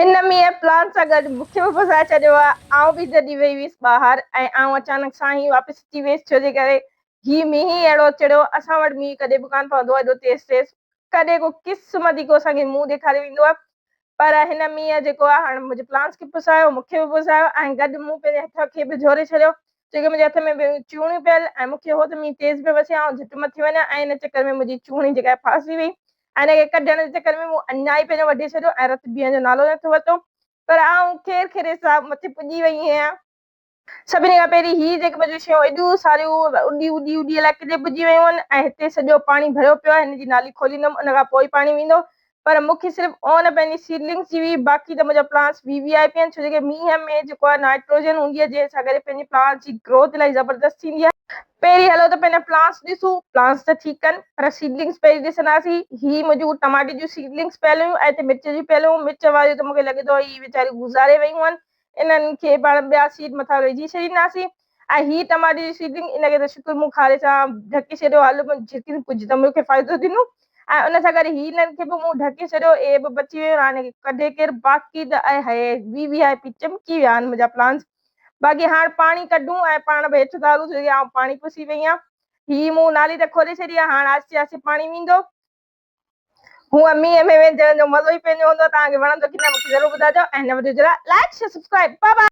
هن مينهن پلان سان گڏ مون کي به ڦسائي ڇڏيو آهي. آئون به جڏهن وئي هيس ٻاهر ۽ آئون اچانڪ سان ئي واپس اچي ويس ڇو جي ڪري هي مينهن ئي اهڙو چڙهيو. اسان وٽ مينهن ڪڏهن به ڪانه پوندو آهي ايڏو تيز تيز. ڪڏهن ڪو قسمت ئي ڪو اسان کي منهن ڏيکاري ويندو آهي. پر هن مينهن جيڪو آهي هاڻ منهنجي پلانس کي ڦسايو، مون کي به ڦسايو ۽ گڏ مون پنهنجي هٿ کي به جهوري ڇڏيو. ڇو ڪي منهنجي هٿ ۾ به چوڻيون پيل ۽ مون کي هو ته مينهن تيز پيو وسي آئون جهٽ مٿي وڃان ۽ ان چڪر ۾ منهنجي چوڻي جيڪا آهي ڦاسي وئي. ۽ ان کي ڪڍڻ جي چڪر ۾ مون اڃا ئي پنهنجو وڍي ڇڏيو ۽ رت بيهڻ جو نالو نٿو ورتو پر آئون خير خيريت سان مٿي پڄي وئي آهيان. سڀني کان پهرين هي جيڪي منهنجون شيون ايڏيون ساريون اڏي اڏي اڏي الائي ڪٿي پڄي ويون آهن ۽ هتي سڄو پاڻي ڀريو پيو آهي هن جي نالي کوليندم ان کان پوء ئي پاڻي ويندو پر مون کي صرف اون پنهنجي سيڊلنگس جي هئي باقي ته منهنجا پلانٽس وي وي آء پي آهن ڇو جو مينهن ۾ جيڪو آهي نائٽروجن هوندي آهي جنهن سان ڪري پنهنجي پلانٽس جي گروٿ الاهي زبردست ٿيندي آهي. پهرين هلو ته پنهنجا پلانٽس ڏسون پلانٽس ته ٺيڪ آهن پر سيڊلنگس پهرين ڏسنداسين هي منهنجون ٽماٽي جون سيڊلنگس پيل هيون ۽ هتي مرچ جون پيل هيون مرچ واريون ته مون کي لڳي ٿو هي ويچاريون گذاري ويون آهن انهن کي پاڻ ٻيا سيڊ مٿان وجهي ڇڏينداسين ۽ هي ٽماٽي جي سيڊلنگ ان کي ته شڪر مون کاري سان ڍڪي ڇڏيو هل جهرڪين ڪجهه ته مون کي فائدو ڏنو ۽ ان سان گڏ هي انهن کي به مون ڍڪي ڇڏيو اهي به بچي ويون هاڻي ڪڍي ڪير باقي ته اي هي وي وي آء پي چمڪي ويا آهن منهنجا پلانس باقي هاڻ پاڻي ڪڍون ۽ پاڻ به هيٺ ٿا هلون ڇو جو آئون پاڻي پسي وئي آهيان هي مون نالي ته کولي ڇڏي آهي هاڻ آهستي آهستي پاڻي ويندو. هونء مينهن ۾ وهنجڻ جو مزو ئي پنهنجو هوندو آهي توهان کي وڻندو ڪي نه مونکي ضرور ٻڌائجو ۽ هن وڊيو جي لاء like share subscribe bye bye.